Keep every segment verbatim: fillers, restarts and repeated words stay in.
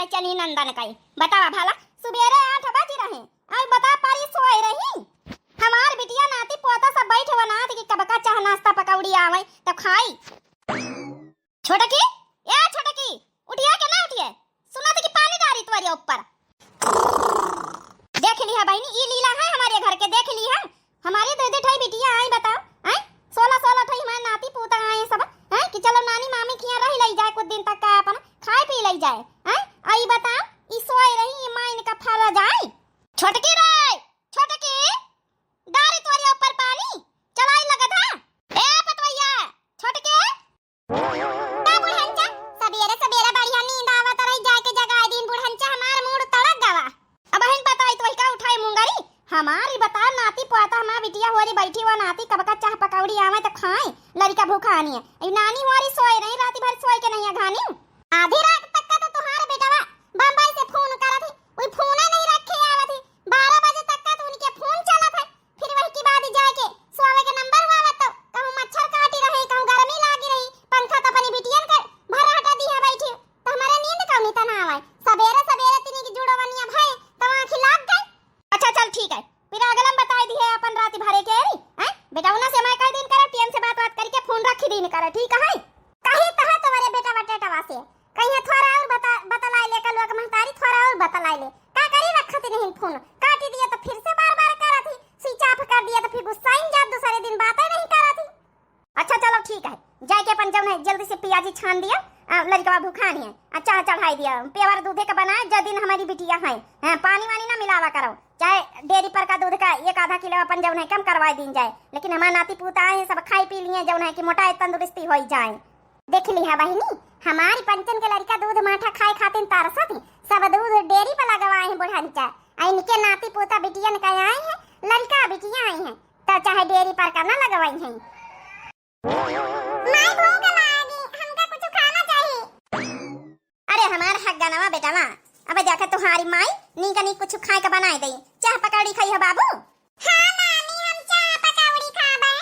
चली नंदन कई। बतावा भला, सुबेरे आठ बज रहे, अउ बता पारी सोए रही। हमार बिटिया नाती पोता सब बैठे हुआ नाथ कि कब का चाह नाश्ता पकौड़ी आवे तो खाई। छोटकी, ए छोटकी, उठिया के ना उठिए? सुनत कि पानी डारी तोरे ऊपर। देख लिहा बहिनी, ई लीला है हमारे घर के, देख लिहा। हमारे दो दो ठई बिटिया आई बताओ, हैं? सोलह सोलह ठई हमारे नाती पूता आए सब, हैं? कि चलो नानी मामी खिया रह लई जाए कुछ दिन तक का अपन खाए पी लई जाए, हैं? आई बताओ, ई सोए रही, ई माँ इनका फाला जाए। छोटकी रे, छोटकी, डारी तोरे ऊपर पानी, चलाई लगत है। ए पतवैया, छोटकी, का बुढ़ंचा? सबेरे सबेरे बढ़िया नींद आवत रही, जाके जगाए दीन बुढ़ंचा, हमार मूड़ तड़क गवा। अबहिन बताई तो का उठाई मुंगरी? हमारी बताओ नाती पोता, हमार बिटिया होरी बैठी हुआ नाती, कब का चाह पकौड़ी आवे तो खाए, लड़का भूखा नहीं है। ई नानी होरी सोए रही, राती भर सोए के नहीं है घानी। आधी रात तक का तो तुम्हारे बेटवा बम्बई से फोन करत ही, कोई फोने नहीं रखे आवत ही। बारह बजे तक का तो उनके फोन चलत है, फिर वही के बाद जाके सोवे के नंबर हुआ तो कहूँ मच्छर काटी रहे, कहूँ गर्मी लागी रही, पंखा तो अपनी बिटियन के भरा हटा दी है बैठी, तो हमारे नींद कौनी तना आवे। सबेरे सबेरे तिनी की जुड़वनिया भय तो आँखी लाग गई। अच्छा चल ठीक है, फिर अगला में बताई दी है अपन रात भरे के री, हैं? बेटा उन्हें से मैं कह दिन करे, टीएम से बात बात करके फोन रखी दिन करे, ठीक है? कही तहा तुम्हारे बेटा बटेटवा से कहीं थोड़ा और बता, बतलाई ले, कलुआ के महतारी थोड़ा और बतलाई ले। का करी, रखत नहीं फोन, काटी दिया तो फिर से बार बार करत ही, स्विच ऑफ कर दिया तो फिर गुस्सा ही जात, दूसरे दिन बातें नहीं करत ही। अच्छा चलो ठीक है, जाके अपन जौन है जल्दी से पियाजी छान दिया, आ, लड़कवा भूखान है, आ, चाह चढ़ाई दिया, पेवर दूधे का बनाए, जो दिन हमारी बिटिया है, हाँ, पानी वानी ना मिलावा करो, चाहे डेयरी पर का दूध का एक आधा किलो अपन जौन है कम करवा दीन जाए, लेकिन हमारे नाती पूत आए हैं, सब खाई पी लिए, जौन है कि मोटाई तंदुरुस्ती होई जाए। देख लिहा बहिनी, हमारी पंचन के लड़का दूध माठा खाए खातिर तरसत ही, सब दूध डेयरी पर लगवाए हैं बुढ़ंचा। आ इनके नाती पोता बिटियन का आए हैं, लड़का बिटिया आई हैं, तो चाहे डेयरी पर का ना लगवाई हैं। माई भूख लागी, हमका कुछ खाना चाहिए। अरे हमार हक गनवा बेटवा, अबे देखा तुम्हारी माई नीक नीक कुछ खाए के बनाए दई, चाह पकौड़ी खाई है बाबू। हाँ नानी, हम चाह पकौड़ी खाबे।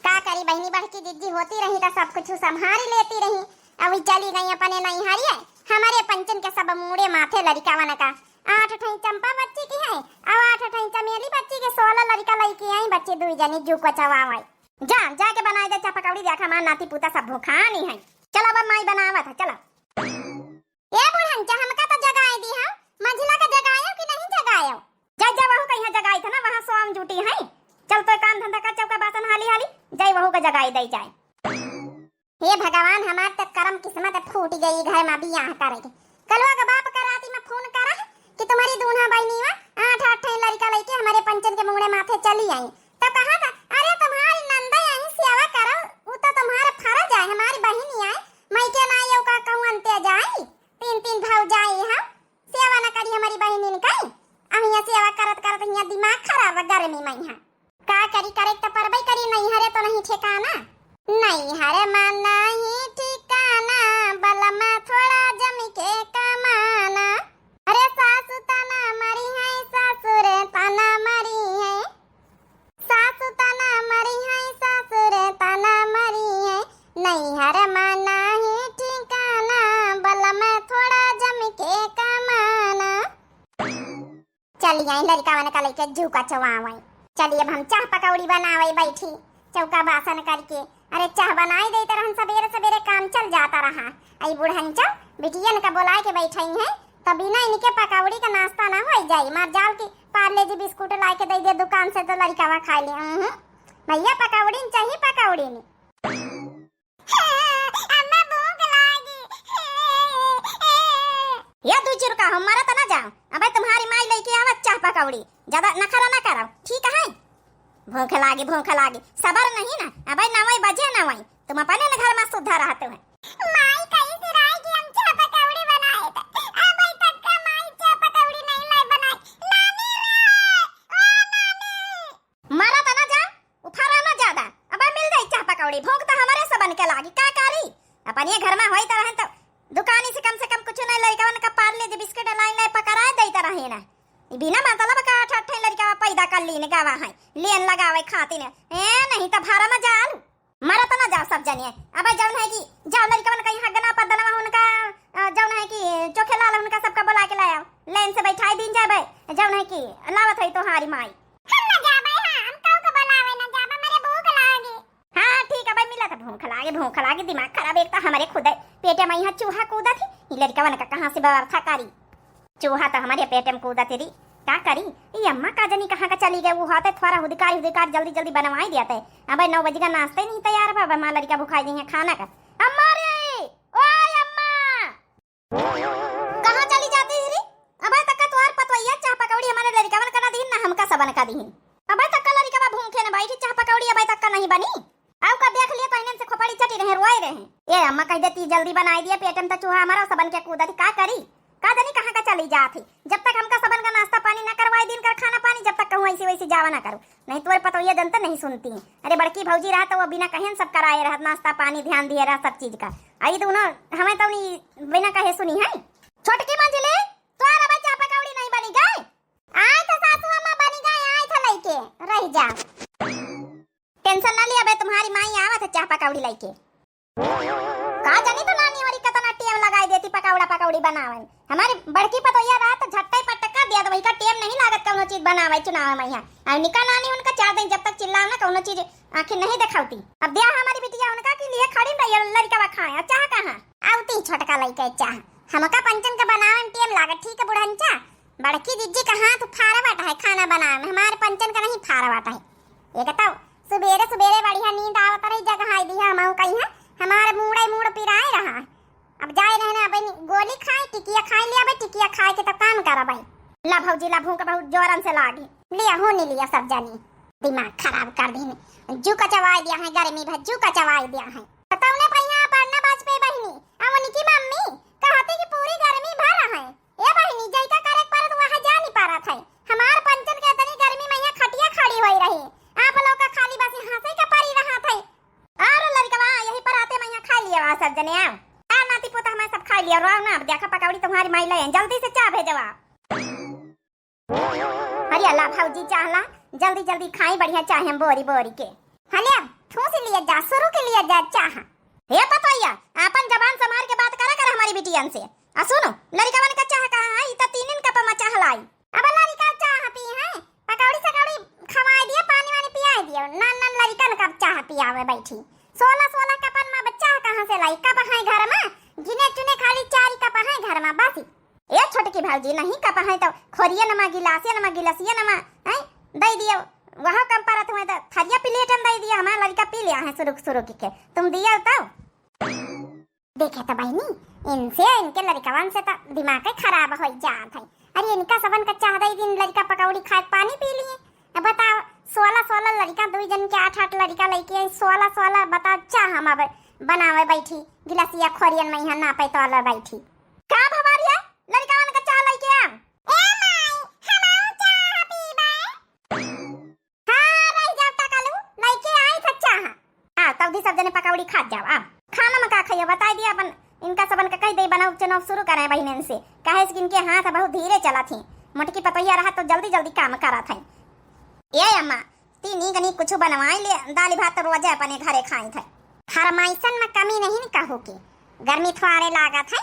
का करी बहिनी, बड़की जिज्जी होती रही त सब कुछ संभारी लेती रही। अब ई चली गई अपने नैहरिए, हमरे पंचन के सब मूड़े माथे लड़िकावन का। आठ ठई चंपा बच्ची की है, अब आठ ठई चमेली बच्ची के, सोलह लड़िका लइके आई बच्ची दुई जनी जू को चवावे। जा, जाके बनाए दे चाह पकौड़ी, देखा हमार नाती पूता सब भूखानी है। चला अब माई बनावत है, चला। ए बुढ़ंचा, हमका तो जगाए दी हो, मंझिला का जगायो कि नहीं जगायो? जा, जा, वहू का यहाँ जगाई था ना, वहाँ स्वाम जूटी है। चल तो काम धंधा कर, चौका बासन हाली हाली, जाई वहू का जगाई दई जाए। हे भगवान, हमार तो करम किस्मत फूट गई, घर में बियाह करे के। कलुआ के बाप का राती में फोन करा कि तुम्हारी दूल्हा बहनी वा आठ आठ ठे लड़का लेके हमारे पंचन के मुंगड़े माथे चली आई। तो कहा था, अरे तुम्हारी नंदा यहीं सेवा करो, वो तो तुम्हारा फर्ज है, हमारी बहनी आए, मइके ना आयो का कहूँ अंत्य जाई, तीन तीन भौजाई हम, सेवा ना करी हमारी बहनिन कई, हम यहाँ सेवा करत करत यहाँ दिमाग खराब है गर्मी में यहाँ। का करी, करे तो परबई करी, नैहरे तो नहीं ठिकाना। नैहर में नहीं ठिकाना, बलमा थोड़ा जम के कमाना। अरे सासु तना मरी है, ससुर तना मरी है, सासु तना मरी है, ससुर तना मरी है। नैहर में नाही ठिकाना, बलम थोड़ा जम के कमाना। चली आई लड़िकावन का लेके झूका चवावे। चली अब हम चाह पकौड़ी बनावे बैठी, चौका बासन करके। अरे चाह बनाई देत रहन, सबेरे सबेरे काम चल जाता रहा। आई बुढ़न चौ बिटियन का बोलाए के बैठाई है, तभी ना इनके पकौड़ी का नाश्ता ना हो जाई। मार जाल की पार्ले जी बिस्कुट लाए के दे दे दुकान से तो लड़िकावा खा ले। उहुं। भैया पकौड़ी न चाहिए, पकौड़ी न। अम्मा भूख लागी। या दू चिरका हो, मरत ना जाओ। अबे तुम्हारी माई लेके आवत चाह पकौड़ी, ज्यादा नखरा ना करो, ठीक है? भूख लागी, भूख लागी, सबर नहीं ना। अबे नवई बजे नवई, तुम अपने न घर में सुधा रहते हो। माई कहीं से राय की हम चाह पकौड़ी बनाए थे, अबे तक का माई चाह पकौड़ी नहीं लाई बनाई। नानी रे, ओ नानी। मारा त ना जा, उफारा ना ज्यादा। अबे मिल जाई चाह पकौड़ी, भूख त हमरे सबन के लागी, का करी? अपन ये घर में होई त रहन त दुकानी से कम से कम कुछ नहीं लड़िकावन का पार्ले जी बिस्किट लाई नहीं पकड़ा देत रहे ना। ई बिना मतलब का आठ आठ ठे लड़िका पैदा कर लीन गावा है, लेन लगावे खातिर। ए, नहीं त भारा में जाल। मरत ना जाओ सब जने। अबे जौन है कि जाओ लड़िकावन कहीं हगना पदनवा उनका, अ, जौन है कि चोखे लाल उनका सबका बोलाइ के लाया, लाइन से बैठाइ दीन जाबे, जौन है कि लावत है तोहारी माई। हम ना जाबे, हाँ, हम काऊ का बोलावे ना जाबे, मेरे भूख लागे। हाँ, ठीक है भाई, मिला था, भूख लागे, भूख लागे, दिमाग खराब, एक तो हमरे खुदे पेटे मा यहाँ चूहा कूदत ही, ई लड़िकवन का कहाँ से व्यवस्था करी? चूहा तो हमरे पेटे मा कूदत ही, का करी? ई अम्मा का जनी कहाँ का चली गए, वो होते थोड़ा हुदिकार, हुदिकार जल्दी, जल्दी बनवाइ दिया थे। अबे नौ बजे का नाश्ता ही नहीं तैयार बा, अबे माँ लड़िका भुखाइ गई है खाना का। अम्मा रे, ओए अम्मा! कहाँ चली जाती ही रे? अबे तक का तोहार पतोहिया चाह पकौड़ी हमरे लड़िकवन का ना दीन, ना हमका सबन का दीन। अबे तक का लड़िकवा भूखे न बैठी, चाह पकौड़ी अबे तक का नहीं बनी। आउ का देख लिया तो इन्हन से खोपड़ी चटी रहे, रोए रहे। ए अम्मा कहि देती जल्दी बनाइ दिया, पेटे मा तो चूहा हमरे सबन के कूदत ही, का करी? का जनी कहाँ का चली जात ही। जब तक हमका सबन का नाश्ता पानी ना करवाइ दीन कर खाना पानी, जब तक कहूँ ऐसी वैसी जावा ना करू। नहीं तोर पतोहिया जनता नहीं सुनती है। अरे बड़की भौजी रहा तो वो बिना कहेन सब कराए रहत, नाश्ता पानी ध्यान दिए रहा सब चीज का। आई दोनों हमें तो नहीं बिना कहे सुनी है। छोटकी मंझली, तोर अबे चाह पकौड़ी नहीं बनी गए? आए तो सासू अम्मा बनी गए, आए तो लइके रह जा। टेंशन ना लिया बे, तुम्हारी माई आवत है चाह पकौड़ी लइके। का जानी तो नानी वाली कतना टेम लगाइ देती पकौड़ा पकौड़ी बनावे। हमारी बड़की पतोहिया रहा तो झट्टे पटक कर दिया, तो वही का टेम नहीं लागत कौनो चीज बनावे चुनावे मा यहाँ। अब निका नानी उनका चार दिन जब तक चिल्लाओ ना कौनो चीज आँखी नहीं दिखावती। अब दिया हमारी बिटिया उनका के लिए खड़ी रही लड़िकवा खाए, और चाह कहाँ? आवती छोटका लइके चाह, हमका पंचन का बनावे मा टेम लागत, ठीक है बुढ़नचा, बड़की जिज्जी का हाथ फारा बाटा है खाना बनावे मा, हमारे पंचन का नहीं फारा बाटा है। एक तो सुबेरे सुबेरे बढ़िया नींद आवत रही, जगहाइ दिया हमहू कहीं है, हमारे मूड़े मूड़ पिराए रहा। अब जाए रहे ना, अब गोली खाए, टिकिया खाए लिया, अब टिकिया खाए के तब काम करब। ला भौजी, ला भूख बहुत जोरन से लागे। लिया हो नहीं लिया सब जानी, दिमाग खराब कर दीन। जू कचवाए दिया है गर्मी भर, जू कचवाए दिया है। बताओ ने भैया, पढ़ना बाज पे बहिनी, अब उनकी मम्मी कहती कि पूरी गर्मी भर है। ए बहिनी, जइका करे के परत वहाँ जा नहीं पारत है। हमार पंचन के इतनी गर्मी मा यहाँ खटिया खड़ी होई रही। आप लोग का खाली बस हँसे के परी रहत है। अरे लड़िकवा, यही पर आते मा यहाँ खाइ लिया वा सब जने, आओ। आ नाती पोता हमारे सब खाइ लिया, रो ना, अब देखा पकौड़ी तुम्हारी माई ले, जल्दी से चाह भेजवा। अरे अल्लाह भौजी, चाह ला, जल्दी जल्दी खाई, बढ़िया चाह हम बोरी बोरी के। हले अब ठूस लिया जा, शुरू के लिया जा चाह। हे पतोहिया, आपन जबान संभार के बात करा कर हमारी बिटियन से। आ सुनो, लड़िकवन का चाह कहाँ है? ई त तीन दिन का पमा चाह लाई। अब लड़िका चाह पी है, पकौड़ी सकौड़ी खवाए दिया, पानी वानी पियाए दिया। नन नन लड़िकन का चाह पियावे बैठी। सोलह सोलह कपन मा चाह कहाँ से लाई? कप है घर मा, गिने चुने खाली चार कप है घर मा, बस। ए छोटकी भौजी, नहीं कप है तो खोरियन मा, गिलासियन मा, गिलसियन मा, हैं? दइ दियो। वह कम परत हुए तो थरिया प्लेटन दइ दियो, हमार लड़िका पी लिया है सुरुक सुरुक के। तुम दियो तो। देखे तो बहिनी, इनसे, इनके लड़िकवन से तो दिमाग ही खराब हो जात है। अरे इनका सबन का चाह दइ दीन, लड़िका पकौड़ी खाए पानी पी लिए। अब बताओ, सोलह सोलह लड़िका, दुई जन के आठ आठ लड़िका लइके आई, सोलह सोलह, बताओ चाह हम अब बनावे बैठी, गिलासिया खोरियन मा यहाँ नापे तोले बैठी। का भवारिया, लड़िकवन का चाह लइके आ। ए माई, हम चाह पीबे। हाँ, रह जाओ टकलू, लइके आई था चाह। आ, तब दी सब जने पकौड़ी खात जाओ, आ। खाना मा का खाइयो, बताइ दिया अपन, इनका सबन का कहि दे, बनाओ चुनाव शुरू करे बहिनन से। काहे से कि इनके हाथ बहुत धीरे चलत ही। मोटकी पतोहिया रहा तो जल्दी जल्दी काम करत है। ए अम्मा, ती नीक नीक कुछ बनवाइ ले, दाल भात तो रोजे अपने घरे खाई थे। फरमाइशन मा कमी नहीं न कहू की, गर्मी थोड़े लागत है।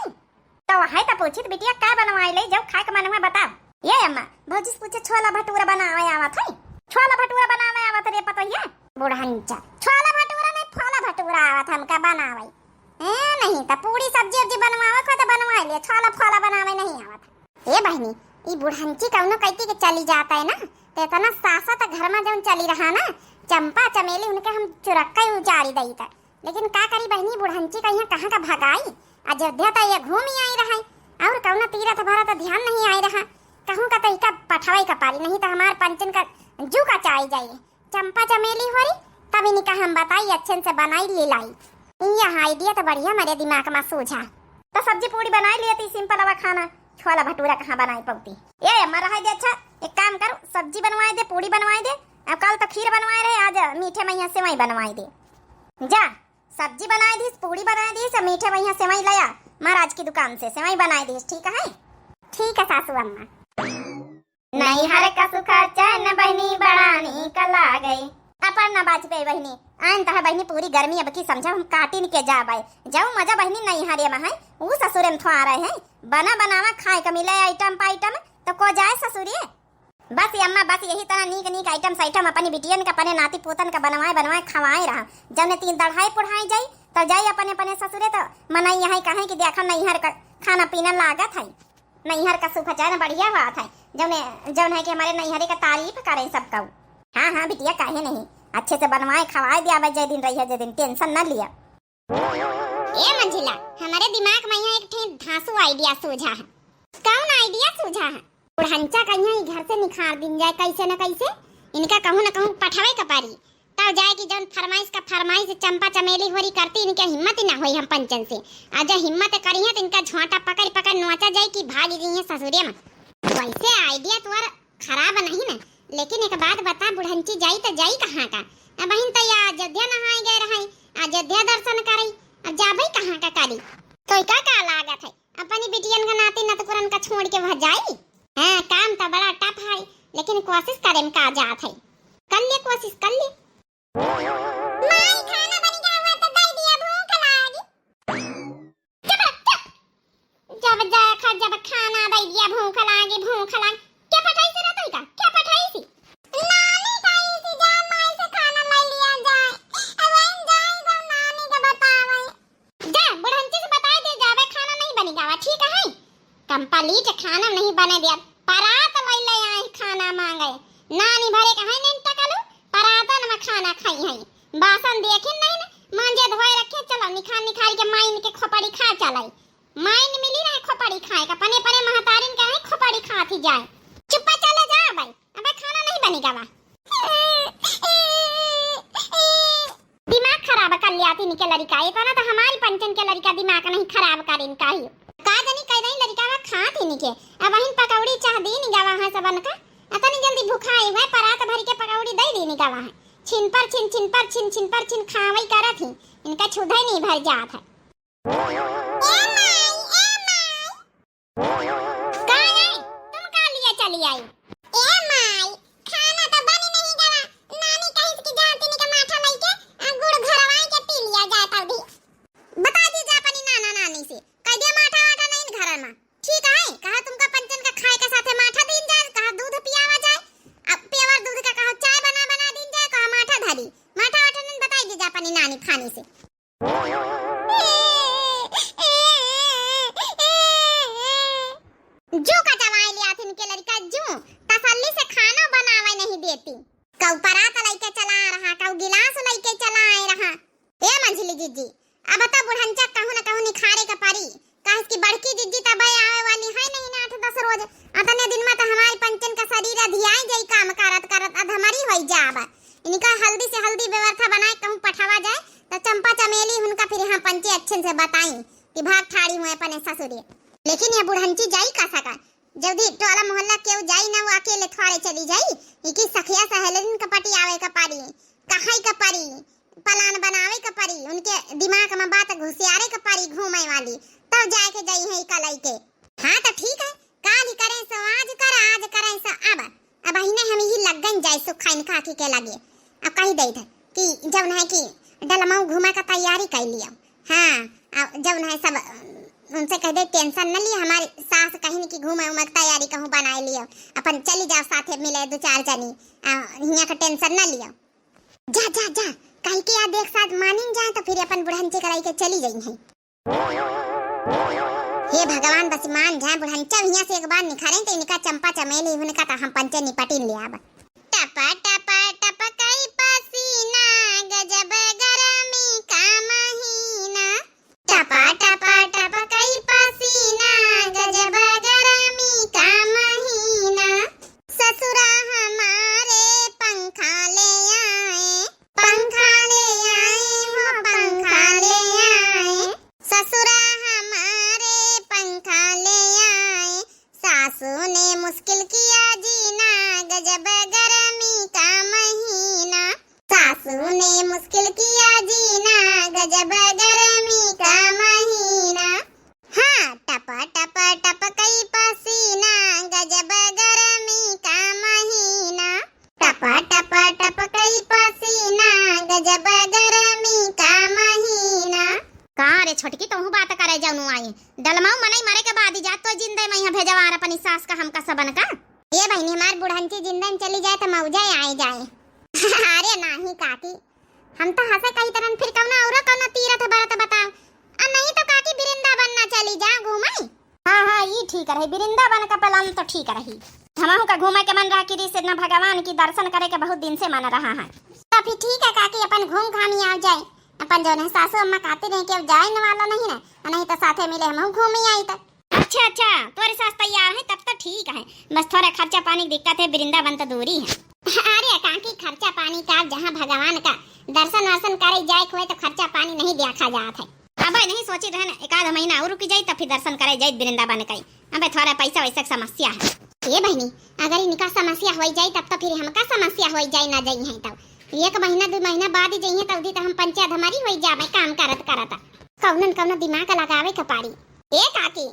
तो है तो पूछित बिटिया, का बनवाई ले, जब खाए के मन हुआ बताओ। ए अम्मा, भौजी से पूछे छोला भटूरा बनावे आवत है। छोला भटूरा बनावे आवत रे पतोहिया? बुढ़नचा, छोला भटूरा नहीं, फोला भटूरा आवत हमका बनावे। ए, नहीं तो पूड़ी सब्जी उब्जी बनवावे को तो बनवाई ले, छोला फोला बनावे नहीं आवत। ए बहिनी, ई बुढ़नची कौनो कैती के चली जात है ना, तो इतना सासा तो घर में जौन चली रहा ना, चंपा चमेली उनके हम चुरक्का ही उजाड़ी दई त। लेकिन का करी बहिनी, बुढ़ंची कहिया कहाँ का भगाई, अयोध्या त ये घूमी आई रहा, और कौनो तीरथ भरत ध्यान नहीं आई रहा। कहूँ का तइका पठवाई का पारी, नहीं त हमार पंचन का जू का चाई जाई। चंपा चमेली होरी, तब इनका हम बताई, अच्छे से बनाई लीलाई। यहाँ idea त बढ़िया मेरे दिमाग में सूझा। त सब्जी पूड़ी बनाई लिया थी, simple वा खाना, छोला भटूरा कहाँ बनाई पौती। ए अम्मा, रहा दे, अच्छा एक काम करो, सब्जी बनवाई दे, पूड़ी बनवाई दे, अब कल तो खीर बनवाए रहे, आज मीठे में यहाँ सेवई बनवाई दे। जा, सब्जी बनाए दीस, पूड़ी बनाए दीस, मीठे में यहाँ सेवई लया महाराज की दुकान से, सेवई बनाए दीस, ठीक है? ठीक है सासू अम्मा। नैहर का सुख चैन बहिनी बड़ा नीक लागै, पापड़ ना बाच पे बहिनी। आइन तह बहिनी पूरी गर्मी अब की समझा हम काटिन के जाबै। जउ मजा बहिनी नैहरे मा है, ऊ ससुरे मा थोआ रहे हैं। बना बनावा खाए का मिले item पाइटम, तो को जाए ससुरे। बस ये अम्मा, बस यही तरह नीक नीक item साइटम अपनी बिटियन का, अपने नाती पोतन का बनवाए बनवाए खवाए रहा। जब ने तीन दढ़ाई पुढ़ाई जाई, तब जाई अपने अपने ससुरे, तो मनई यहाँ कहें कि देखा नैहर का खाना पीना लागत है, नैहर का सुख चैन बढ़िया हुआ था। जौने, जौन है कि हमारे नैहरे का तारीफ करें सब कहू। हाँ, हाँ, बिटिया, काहे नहीं, अच्छे से बनवाए खवाए दिया, बस जे दिन रही है, जे दिन tension न लिया। ए मंझिला, हमारे दिमाग मा यहाँ एक ठे धांसू idea सूझा है। कौन idea सूझा है? बुढ़ंचा का यहाँ ई घर से निखार दिन जाए, कैसे न कैसे इनका कहूँ न कहूँ पठवे का परी। तब जाए कि जौन फरमाइश का फरमाइश चंपा चमेली होरी करती, इनके हिम्मत ही ना होई हम पंचन से। आ जब हिम्मत करी है तो इनका झोंटा पकड़ पकड़ नोचा जाए कि भाग गई है ससुरे मा। वैसे idea तुअर खराब नहीं ना, लेकिन एक बात बता, बुढ़ंची जाई तो जाई कहाँ का? अबहिन तो या अयोध्या नहाए गए रहे, अयोध्या दर्शन करे, अब जाबे कहाँ का करी? तो का, का लागत है, अपनी बिटियन का नाती नतकुरन का छोड़ के वह जाई? हाँ, काम तो बड़ा tough है, लेकिन कोशिश करे में का जात है। कर ले कोशिश, कर ले। माई, खाना बन गया हुआ तो दे दिया, भूख लागी। चुप रह, चुप। जब देखा, जब खाना दे दिया, भूख लागी, भूख लागी। के पठाई से रहता है का? के पठाई से? नानी कही से जा, माई से खाना ले लिया जाए। अब हम जाए तो नानी के बतावे। जा, बुढ़ंची से बताए दे जावे, खाना नहीं बनी गावा, ठीक है? Complete खाना नहीं बने दिया, परात लई ले आए खाना मांगे। नानी भरे के है नहीं टकलू, परातन मा खाना खाई है। बासन देखे नहीं न, मांजे धोए रखे, चलो निखार निखार के माइन के खोपड़ी खा चलाई। माइन मिली रहे खोपड़ी खाए का, पने पने महतारिन के है खोपड़ी खात ही जाए। चुप्पा चले जा भाई, अबे खाना नहीं बनी गावा। दिमाग खराब कर लिया थी इनके लड़का, इतना तो हमारी पंचन के लड़का दिमाग नहीं खराब करिन काहियो। का जानी कह दई लड़का वा खात ही निके, अब वहीं पकौड़ी चाह दी निगावा है सबन का। अतनी जल्दी भुखाई हुए, परात भर के पकौड़ी दे दी निगावा है। छिन पर छिन, छिन पर छिन, छिन पर छिन खावई करत ही, इनका छुधे नहीं भर जात है। ए माई, ए माई। का है? तुम का लिए चली आई? ए माई, खाना तो बनी नहीं गवा। नानी कहिस कि जा तिनी के माठा लइके, आ, गुड़ घरवाई के पी लिया जाए तब भी। बता दी जा अपनी नाना नानी से, कह दिया माठा वाठा नहीं घर मा। ठीक है, कहा तुमका पंचन का खाए के साथे माठा दीन जाए, कहा दूध पियावा जाए, अब pure दूध का कहा चाय बना बना दीन जाए, कहा माठा धरी, माठा वाठा नहीं बताई दी जा अपनी नानी खानी से। जू का जवाई लिया थिन के लड़का जू, तसल्ली से खाना बनावे नहीं देती। कऊ परात लइके चला रहा, कऊ गिलास लइके चला आए रहा। ए मंझली जीजी, अब तो बुढ़ंचा कहूँ न कहूँ निखारे के परी। काहे कि बड़की जिज्जी तबे आवे वाली है नहीं ना आठ दस रोज। अतने दिन में तो हमारे पंचन का शरीर अधियाई जाई काम करत करत अधमरी होई जाब। इनका हल्दी से हल्दी व्यवस्था बनाए कहूँ पठावा जाए तो चंपा चमेली उनका फिर हम पंचे अच्छे से बताई कि भाग ठाड़ी हुए अपने ससुरे। लेकिन ये बुढ़ंची जाई का सका, जल्दी टोला मोहल्ला केहू जाई ना, वो अकेले थोड़े चली जाई। इकी सखिया सहेलिन का पटी आवे का परी, कहाई का परी, plan बनावे के परी, उनके दिमाग में बात घुसियारे के परी घूमे वाली, तब जाए के जाई है इका लइके। हाँ तो ठीक है, काल ही करें सो आज कर, आज करें सो अब। अब ही नहीं हम यही लग गई जाए सुखाइन काकी के लगे। अब कही दे थे कि जौन है कि डलमाऊ घूमे का तैयारी कर लियो। हाँ, अब जौन है सब उनसे कह दे tension न लियो, हमारी सास कहीं कि घूमे उमे के तैयारी कहूँ बनाए लियो, अपन चली जाओ साथे मिले दो चार जनी, आ, हियाँ का tension न लियो। जा, जा, जा, कहीं के या देख साथ मानिन जाए तो फिर अपन बुढ़ंचे कराई के चली जाई है। हे भगवान, बस मान जाए बुढ़ंचा हियाँ से एक बार निखारें तो इनका चंपा चमेली उनका तो हम पंचे निपटिन ले आब। टप टप टप कई पसीना, गजब गरमी का महीना। टप टप टप कई पसीना, गजब गरमी का महीना। ससुरा हमारे पंखा ले आए, पंखा ले आए हो, पंखा ले आए। ससुरा हमारे पंखा ले आए, सासू ने मुश्किल किया जीना, गजब गर्मी का महीना। सासू ने मुश्किल किया जीना, गजब गर्मी का महीना। हाँ, टप टप टप कई पसीना, गजब गर्मी का महीना। टप टप टप कई पसीना। मैं यहाँ भेजवा रहा अपनी सास का, हमका सबन का। ए बहिनी, हमार बुढ़ंची जिंदन चली जाए त मौजा आए जाए। अरे नाही काकी, हम तो हंसे कही तरन, फिर कौनो औरो कौनो तीरथ बरत बताओ। आ नहीं तो काकी, वृंदावन ना चली जा घूमे। हाँ, हाँ, ई ठीक रही, वृंदावन का plan तो ठीक रही। हमहू का घूमे के मन रहा कि रे से ना भगवान की दर्शन करे के बहुत दिन से मन रहा है। तो फिर ठीक है काकी, अपन घूम घामी आ जाए। अपन जौन है सासू अम्मा कहती रही कि अब जाए न वाला नहीं ना, नहीं तो साथे मिले हमहू घूमी आई तो। अच्छा, अच्छा, तोरे सास तैयार है तब तो ठीक है, बस थोड़ा खर्चा पानी की दिक्कत है, वृंदावन तो दूरी है। अरे काकी, खर्चा पानी का, जहाँ भगवान का दर्शन वर्शन करे जाए के होए तो खर्चा पानी नहीं देखा जात है। अबे नहीं सोची रहन, एक आध महीना और रुकी जाई तब फिर दर्शन करे जाई वृंदावन का। अबे थोड़ा पैसा वैसा के समस्या है। ए बहिनी, अगर इनका समस्या हो जाई तब तो फिर हमका समस्या हो जाई, ना जाई है तब। एक महीना दो महीना बाद ही जाई है तब उदी तो हम पंचा धमारी हो जाबे काम करत करत। कौनन कौनो दिमाग लगावे के पाड़ी। ए काकी,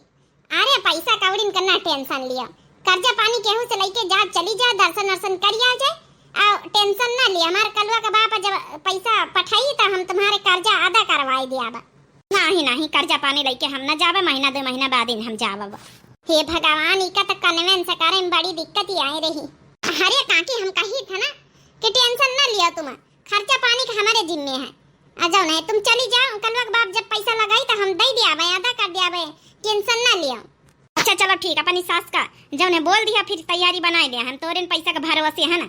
अरे पैसा कौड़िन का ना tension लियो, कर्जा पानी केहू से लइके जा, चली जा, दर्शन वर्शन करिया जाए, आ tension ना लियो। हमारे कलुआ का बाप जब पैसा पठाई तो हम तुम्हारे कर्जा अदा करवाई दिया बा। नाही, नाही, कर्जा पानी लइके हम ना जाबे, महीना दो महीना बाद ही हम जाबे। हे भगवान, इका तो convince करे में बड़ी दिक्कत ही आई रही। अरे काकी, हम कही था ना कि tension ना लियो तुम, खर्चा पानी का हमारे जिम्मे है। आ जाओ नहीं, तुम चली जाओ, कलवा के बाप जब पैसा लगाई तो हम दे दिया भाई, अदा कर दिया भाई, tension ना लियो। अच्छा चलो ठीक, अपनी सास का जौन है बोल दिया, फिर तैयारी बनाए लिया, हम तोरे न पैसा के भरोसे है ना।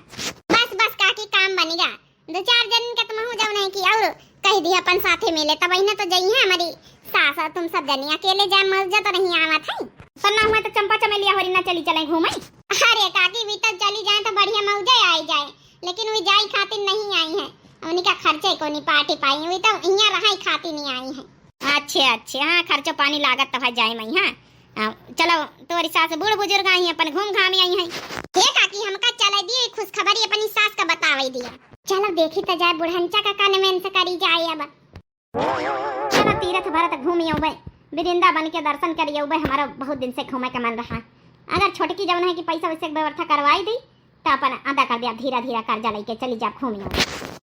बस बस काकी, काम बनेगा। दो चार जन का तुम हो जाओ नहीं कि और कह दिया अपन साथे मिले, तब वही ना तो जाई है हमारी सास, और तुम सब जनी अकेले जाए मौजा तो नहीं आवत है। तो ना हुआ तो चंपा चमेलिया होरी ना चली चले घूमे। अरे काकी, भी तो चली जाए तो बढ़िया मौजा आई जाए, लेकिन वे जाई खातिर नहीं आई है, उनका खर्चे को नहीं पाटी पाई, वे तो यहाँ रहाई खातिर नहीं आई है। अच्छे, अच्छे, हाँ, खर्चो पानी लागत तो है जाए मई, हाँ। हाँ, चलो, तोरी सास बूढ़ बुजुर्ग आई हैं, अपन घूम घाम आई हैं। हे काकी, हमका चले दिए, खुशखबरी अपनी सास का बतावे दिया। चलो देखी तो जाए, बुढ़ंचा का convince करी जाए अब। चलो तीरथ भरत घूम अउबे, वृंदावन के दर्शन करी अउबे, हमारा बहुत दिन से घूमे का मन रहा। अगर छोटकी जौन है कि पैसा वैसे के व्यवस्था करवाई दी, तो अपन अदा कर दिया, धीरा धीरा कर्जा लइके चली जा घूमी हो।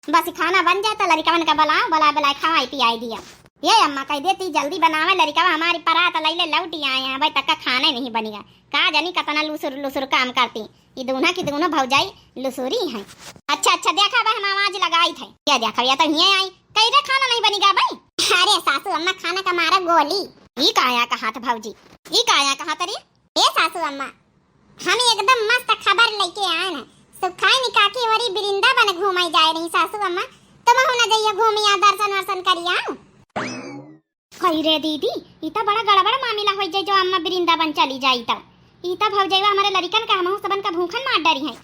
बस खाना बन जाए तो लड़िकवन का बुलाओ, बुलाए बुलाए खवाई पियाई दिया। ये अम्मा कह देती जल्दी बनावे, लड़िकवा हमारी परात लैले लौटी आए हैं, अबे तक का खाना ही नहीं बनिया। का जानी कतना लुसुर लुसुर काम करती, ये दोनों की दोनों भौजाई लुसुरी हैं। अच्छा अच्छा, देखा भाई हम आवाज लगाई थे, ये देखा या तो हिये आई, कह दे खाना नहीं बनिगा भाई। अरे सासू अम्मा खाना का मारा गोली। ई काया कहा था भौजी, ई काया कहा तरी? ए सासू अम्मा, हम एकदम मस्त खबर लेके आए हैं। सुखाइन काकी होरी वृंदावन घूमे जाए रही सासू अम्मा, तुम हो ना जाइए घूमी आ, दर्शन वर्शन करिया। कही रे दीदी, ई तो बड़ा गड़बड़ मामला हो जाए जो अम्मा वृंदावन चली जाई तो। ई तो भौजैया हमारे लड़िकन का हमहू सबन का भूखन मार डरी है।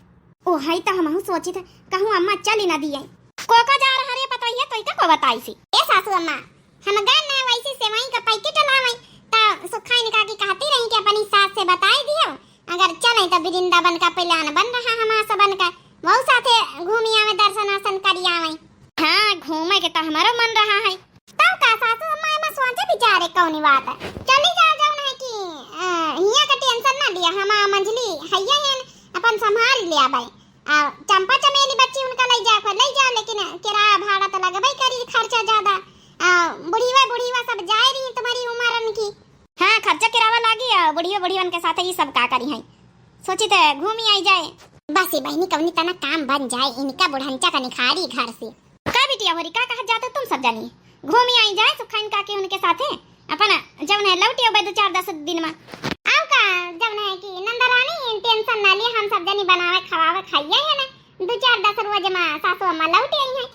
ओ हई तो हमहू सोचित है, कहूँ अम्मा चली ना दिए। कोका जा रहा रे पतोहिया, तोई का को बताई सी। ए सासू अम्मा, हम गए ना वैसे सेवई का पैकेट लावे, तो सुखाइन काकी कहती रही कि अपनी सास से बताई दियो, अगर चले तो वृंदावन का plan बन रहा हमार सबन का, वहू साथे घूमी आवे, दर्शन वर्शन करी आवे। हाँ, घूमे के तो हमारो मन रहा है। तब का सासू अम्मा एमा सोचे विचारे कौनी बात है, चली जाओ जौन है कि, अ, हियाँ का tension ना लिया, हमार मंझली हैया है, अपन संभाल लिया भाई। आ, चंपा चमेली बच्ची उनका ले जाओ, ले जाओ, लेकिन किराया भाड़ा तो लगबे करी, खर्चा ज्यादा। आ, बुढ़ीवा, बुढ़ीवा सब जाए रही तुम्हारी उम्रन की। हाँ, खर्चा किरावा लागी, आ, बुढ़ियो, बुढ़ियन के साथ ये सब का करी हैं। सोची तो घूमी आई जाए। बस ये बहिनी कौनी तना काम बन जाए, इनका बुढ़ंचा का निखारी घर से। का बिटिया होरी, का कहत जाते तुम सब जानी? घूमी आई जाए सुखाइन काकी उनके साथे, अपन जौन है लौटी अउबे दो चार दस दिन में। आओ का, जौन है कि नंदरानी tension ना लिए, हम सब जनी बनावे खवावे खाइए है ना, दो चार दस रोज में सासू अम्मा लौट आई हैं।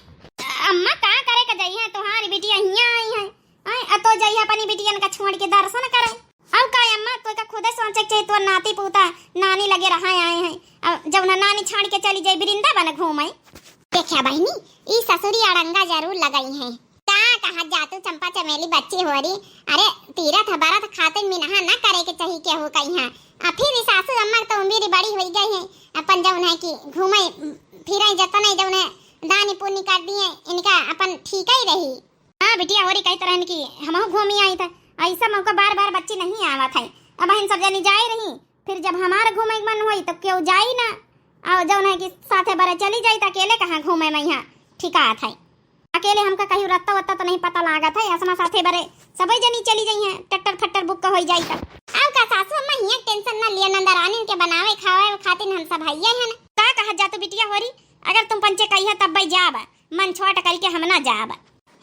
अम्मा का करे का जाई है, तुम्हारी बिटिया हियाँ आई है, आए, अ तो जाई अपनी बिटियन का छोड़ के दर्शन करे। अब का अम्मा, तो का खुदे सोचे के चाहिए, तोर नाती पोता नानी लगे रहा आए हैं, अब जब ना नानी छोड़ के चली जाई वृंदावन घूमे। देखा बहिनी, ई ससुरी अड़ंगा जरूर लगाई है। का कहत जातू चंपा चमेली बच्ची होरी? अरे, तीरथ बरत खातिर मिनहा ना करे के चाही केहू कहीं। आ फिर ई सासू अम्मा तो उम्र बड़ी होई गई है, अपन जौन है कि घूमे फिरे जतने जौन है दानी पुण्य कर दिए, इनका अपन ठीक ही रही। हाँ बिटिया, होरी कही तरहन की हमहू घूमी आई था, ऐसा मौका बार बार बच्ची नहीं आवत है। अब हम सब जनी जाए रही, फिर जब हमार घूमे के मन होई तो क्यों जाई ना, और जौन है कि साथे बरे चली जाई तो अकेले कहाँ घूमे में यहाँ ठिकात है। अकेले हमका कहीं रत्ता वत्ता तो नहीं पता लागत है, असमा साथे बरे सबे जनी चली जाई हैं, ट्रैक्टर फट्टर बुक होई जाई तब। अब का सासू अम्मा हियाँ लिया नंदरानी के बनावे खावे खातिर हम सब हइये हन। का कहत जा तू बिटिया होरी, अगर तुम पंचे कहिया तब जाब, मन छोट कइके हम ना जाब।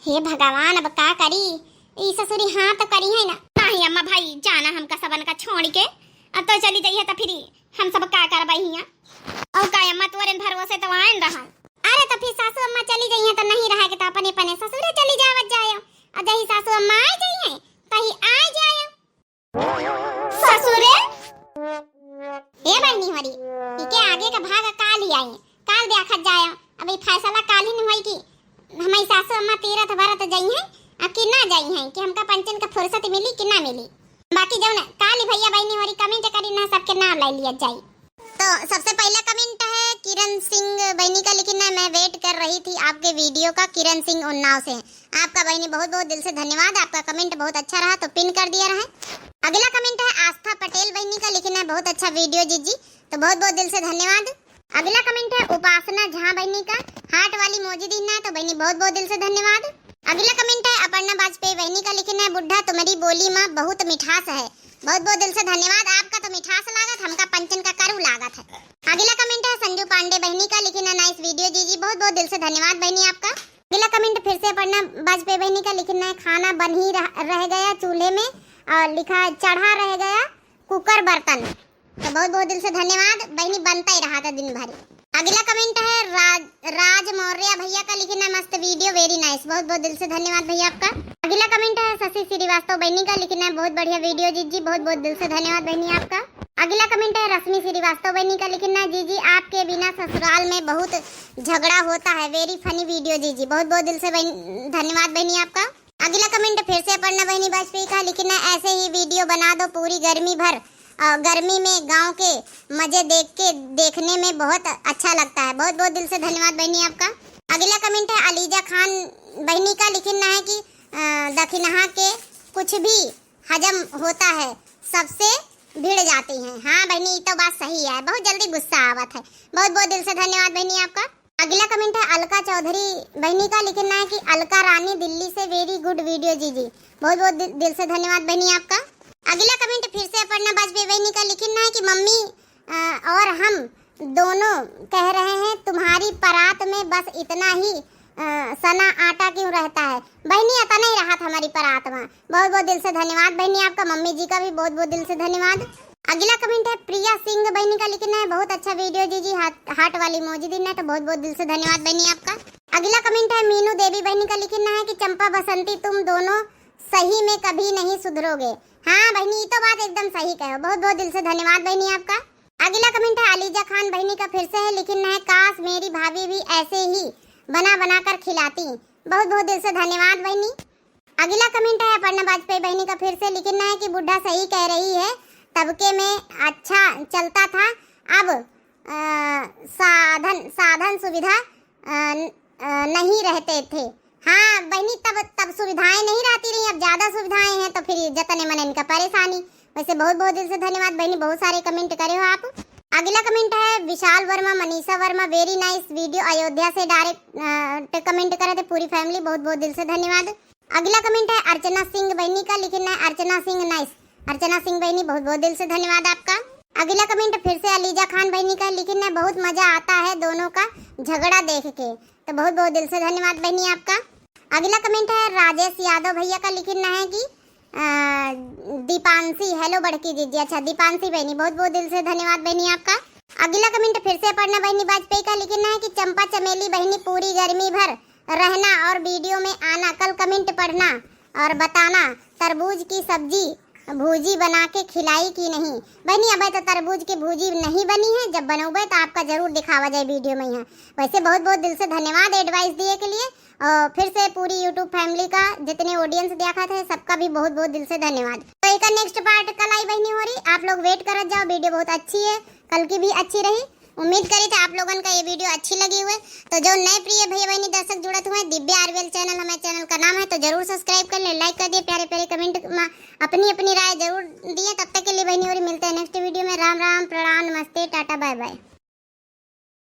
हे भगवान, अब का करी? ई ससुरी हाँ तो करिहैं ना। नहीं अम्मा भाई, जाना हमका सबन का छोड़ के, अब तो चली जइहैं तो फिर हम सब का करबै हियाँ? और का अम्मा, तोरे भरोसे तो आयन रहन। अरे तो फिर सासू अम्मा चली जइहैं तो नहीं रहा के तो अपने अपने ससुरे चली जावत जायो। और जही सासू अम्मा आ जइहैं, तही आ जायो। ससुरे? ए बहिनी होरी, इके आगे का भाग काल ही आई, काल देखत जायो। अब ई फैसला काल ही न होई कि हमारी सासू अम्मा तीरथ बरत जइहैं, आ कि ना जइहैं, कि हमका पंचन का फुर्सत मिली कि ना मिली। बाकी जौन काली भैया बहिनी होरी comment करी ना, सबके नाम लै लिया जाई। तो सबसे पहला comment है किरण सिंह बहिनी का, लिखिन है, "मैं wait कर रही थी आपके video का।" किरण सिंह उन्नाव से। आपका बहिनी बहुत बहुत दिल से धन्यवाद, आपका comment बहुत अच्छा रहा तो pin कर दिया रहे। अगला comment है आस्था पटेल बहिनी का, लिखिन है, "बहुत अच्छा video जीजी।" तो बहुत बहुत दिल से धन्यवाद। अगला comment है उपासना झा बहिनी का, heart वाली emoji दीन है, तो बहिनी बहुत बहुत दिल से धन्यवाद। अगला comment है अपर्णा वाजपेयी बहिनी का, लिखिन है, "बुढ़ा तुम्हरी बोली मा बहुत मिठास है।" बहुत बहुत दिल से धन्यवाद, आपका तो मिठास लागत, हमका पंचन का करू लागत है। अगला comment है संजू पांडे बहिनी का, लिखिन है, "nice video जीजी।" बहुत बहुत दिल से धन्यवाद बहिनी आपका। अगला comment फिर से अपर्णा वाजपेयी बहिनी का, लिखिन है, "खाना बन ही रह, रह गया चूल्हे में", और लिखा है, "चढ़ा रह गया कुकर बर्तन।" तो बहुत बहुत दिल से धन्यवाद बहिनी, बनता ही रहा था दिन भर। अगला comment है राज, राज मौर्य भैया का, लिखिन है, "मस्त video, very nice।" बहुत बहुत दिल से धन्यवाद भैया आपका। अगला comment है शशि श्रीवास्तव बहिनी का, लिखिन है, "बहुत बढ़िया video जीजी।" बहुत बहुत दिल से धन्यवाद बहिनी आपका। अगला comment है रश्मि श्रीवास्तव बहिनी का, लिखिन है, "जीजी आपके बिना ससुराल में बहुत झगड़ा होता है, very funny video जीजी।" बहुत बहुत दिल से बहिन, धन्यवाद बहिनी आपका। अगला comment फिर से अपर्णा बहिनी वाजपेयी का, लिखिन है, "ऐसे ही video बना दो पूरी गर्मी भर, अ, गर्मी में गाँव के मजे देख के, देखने में बहुत अच्छा लगता है।" बहुत बहुत दिल से धन्यवाद बहिनी आपका। अगला comment है अलीजा खान बहिनी का, लिखिन है कि, अ, "दखिनहा के कुछ भी हजम होता है, सबसे भिड़ जाती हैं।" हाँ बहिनी, ई तो बात सही है, बहुत जल्दी गुस्सा आवत है। बहुत बहुत दिल से धन्यवाद बहिनी आपका। अगला comment है अलका चौधरी बहिनी का, लिखिन है कि "अलका रानी दिल्ली से, very good video जीजी।" बहुत बहुत दिल, दिल से धन्यवाद बहिनी आपका। अगला comment फिर से अपर्णा वाजपेयी बहिनी का, लिखिन है कि "मम्मी, अ, और हम दोनों कह रहे हैं, तुम्हारी परात में बस इतना ही, अ, सना आटा क्यों रहता है?" बहिनी, इतना ही रहा था हमारी परात में। बहुत बहुत दिल से धन्यवाद बहिनी आपका, मम्मी जी का भी बहुत बहुत दिल से धन्यवाद। अगला comment है प्रिया सिंह बहिनी का, लिखिन है, "बहुत अच्छा video जीजी", heart, heart वाली emoji दीन है, तो बहुत बहुत दिल से धन्यवाद बहिनी आपका। अगला comment है मीनू देवी बहिनी का, लिखिन है कि "चंपा बसंती तुम दोनों सही में कभी नहीं सुधरोगे।" हाँ बहिनी, ई तो बात एकदम सही कहो, बहुत बहुत दिल से धन्यवाद बहिनी आपका। अगला comment है अलीजा खान बहिनी का फिर से है, लिखिन है, "काश मेरी भाभी भी ऐसे ही बना बना कर खिलाती।" बहुत बहुत दिल से धन्यवाद बहिनी। अगला comment है अपर्णा वाजपेयी बहिनी का फिर से, लिखिन है कि "बुढ़ा सही कह रही है, तबके में अच्छा चलता था, अब, अ, साधन, साधन सुविधा, अ, अ, नहीं रहते थे।" हाँ बहिनी, तब, तब सुविधाएं नहीं रहती रही, अब ज्यादा सुविधाएं हैं, तो फिर जतने मन इनका परेशानी। वैसे बहुत बहुत दिल से धन्यवाद बहिनी, बहुत सारे comment करे हो आप। अगला comment है विशाल वर्मा, मनीषा वर्मा, "Very nice video, अयोध्या से direct, अ, comment करे थे पूरी family।" बहुत बहुत दिल से धन्यवाद। अगला comment है अर्चना सिंह बहिनी का, लिखिन है, "अर्चना सिंह nice।" अर्चना सिंह बहिनी, बहुत बहुत दिल से धन्यवाद आपका। अगला comment फिर से अलीजा खान बहिनी का, लिखिन है, "बहुत मजा आता है दोनों का झगड़ा देख के।" तो बहुत बहुत दिल से धन्यवाद बहिनी आपका। अगला comment है राजेश यादव भैया का, लिखिन है कि, अ, दीपांशी, hello बड़की जीजी, अच्छा दीपांशी बहिनी, बहुत बहुत दिल से धन्यवाद बहिनी आपका। अगला comment फिर से अपर्णा बहिनी वाजपेयी का, लिखिन है कि "चंपा चमेली बहिनी पूरी गर्मी भर रहना और video में आना, कल comment पढ़ना और बताना तरबूज की सब्जी भूजी बना के खिलाई कि नहीं?" बहिनी, अबे तो तरबूज की भूजी नहीं बनी है, जब बनौबे तो आपका जरूर दिखावा जाए video में यहाँ। वैसे बहुत बहुत दिल से धन्यवाद advice दिए के लिए, और फिर से पूरी YouTube family का जितने audience देखा थे, सबका भी बहुत बहुत दिल से धन्यवाद। तो एकर next part कल आई बहिनी होरी, आप लोग wait करत जाओ, video बहुत अच्छी है, कल की भी अच्छी रही। उम्मीद करी थे आप लोगन का ये video अच्छी लगी हुए। तो जो नए प्रिय भैया बहिनी दर्शक जुड़त हुए, दिव्या आरवीएल channel हमारे channel का नाम है, तो जरूर subscribe कर लें, like कर दिए, प्यारे प्यारे comment में अपनी अपनी राय जरूर दिए। तब तक के लिए बहिनी होरी मिलते हैं next video में। राम राम, प्रणाम, नमस्ते, टाटा, bye bye।